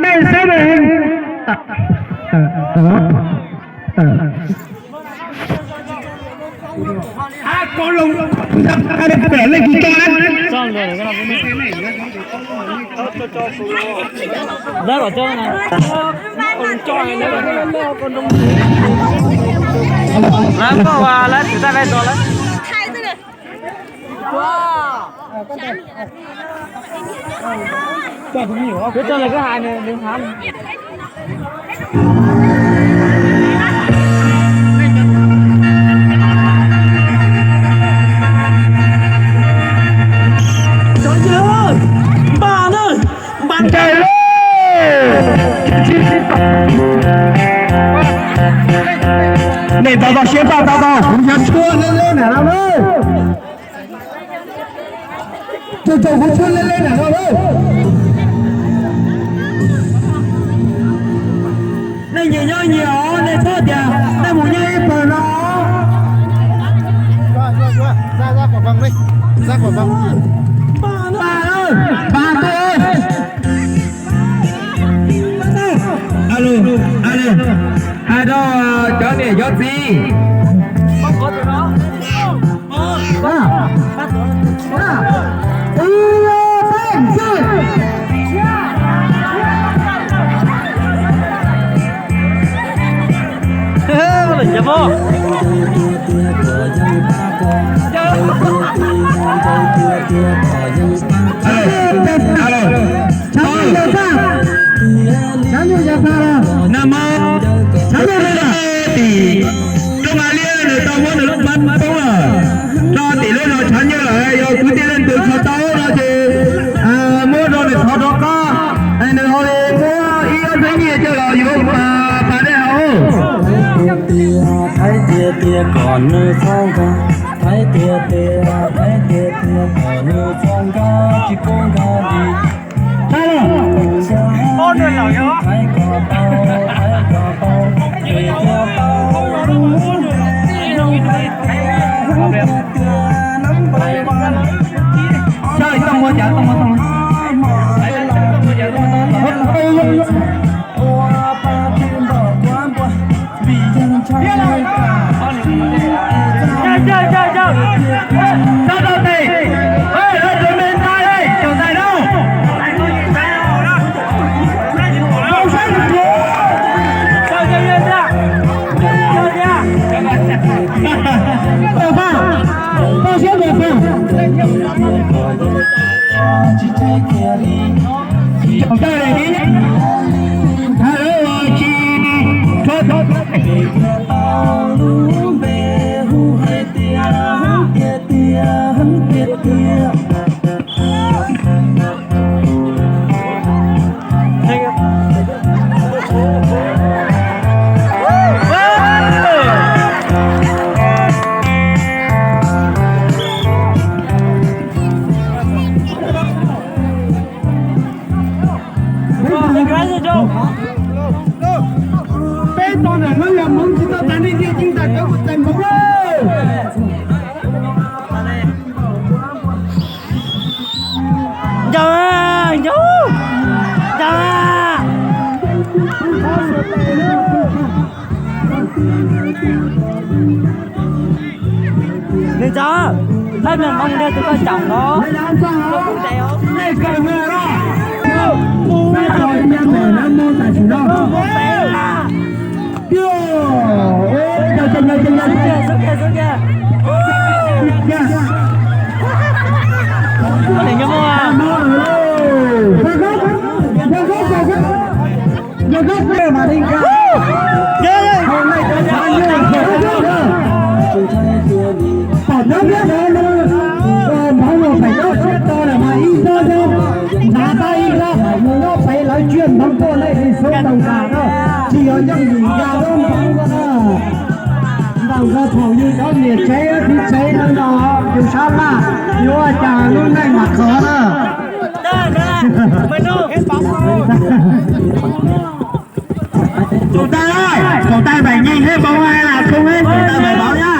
Mej saib mej heev. Lawv koj lawv tsis tau lawv tau lawv. Kwv cov lawv koj hais nws nws hab. Npaj na, npaj ncaws lauj. Nej tau tau siab paj tau tau kuv yog tshuaj leb leb na no lauj. Tus tau kuv tshuaj leb leb na no lauj. Nej nyias nyob nyias os, nej txhob tias nej mus nyob ib pawg no. Npaj, npaj tuaj. Alo, alo, hais rau cov niam cov txiv. Alo, alo. Nam mos, tim Rooj Av Liab nws tau muab nws lub pab poob lawm rau tim lub zos Tshav Nyuj lawm, yog kwv tij leej twg kho tau no ces muab rau nws thov rov qab, nws ho li muab ib ob txhiab nyiaj coj los yuav pas dej haus. Thaiv tiag tiag kom nws txhob nkag, thaiv tiag tiag, thaiv tiag tiag kom nws txhob nkag, tsis pub nkag li. Peb tug ntawm no yog Hmoob tsis tau tas nej thiaj ceeb tas cov kuv txais Hmoob lawm. Ncaws, ncaws, ncaws. Nws txog, lawv nws hmoov nrog tus koj caum no. Pom nyob liab no, hmoov mus pem nyob siab to lawm mas ib nrab nyob, nrad tab ib nrab hais mus nyob pem lawv tsiaj hmoov tuaj nej li xub ntaus nkas na, tsis yog yooj yim ya lub hmoov na. Ntaus nkaus thaum yus cov niam tsev txiv tsev no no yus sab laj, yuav ua cas lub neej mam khov na. Tus tais, tus tais Npaim Nyij hab Npauj Vaj lam khoo hab tus tais Npaim Npaum na.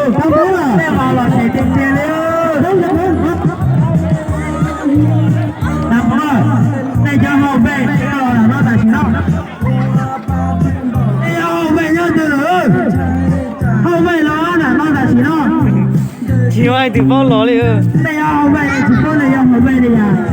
Tau poob lawm, nej los los tseem tiag tiag li. Tau poob, nej cov hauv npe los nram no tam sim no. Nej cov hauv npe nyob twg lawm? Hauv npe los nram no tam sim no. Tsis muaj leej twg paub los li. Nej cov hauv npe tsis paub nej cov hauv npe li yom?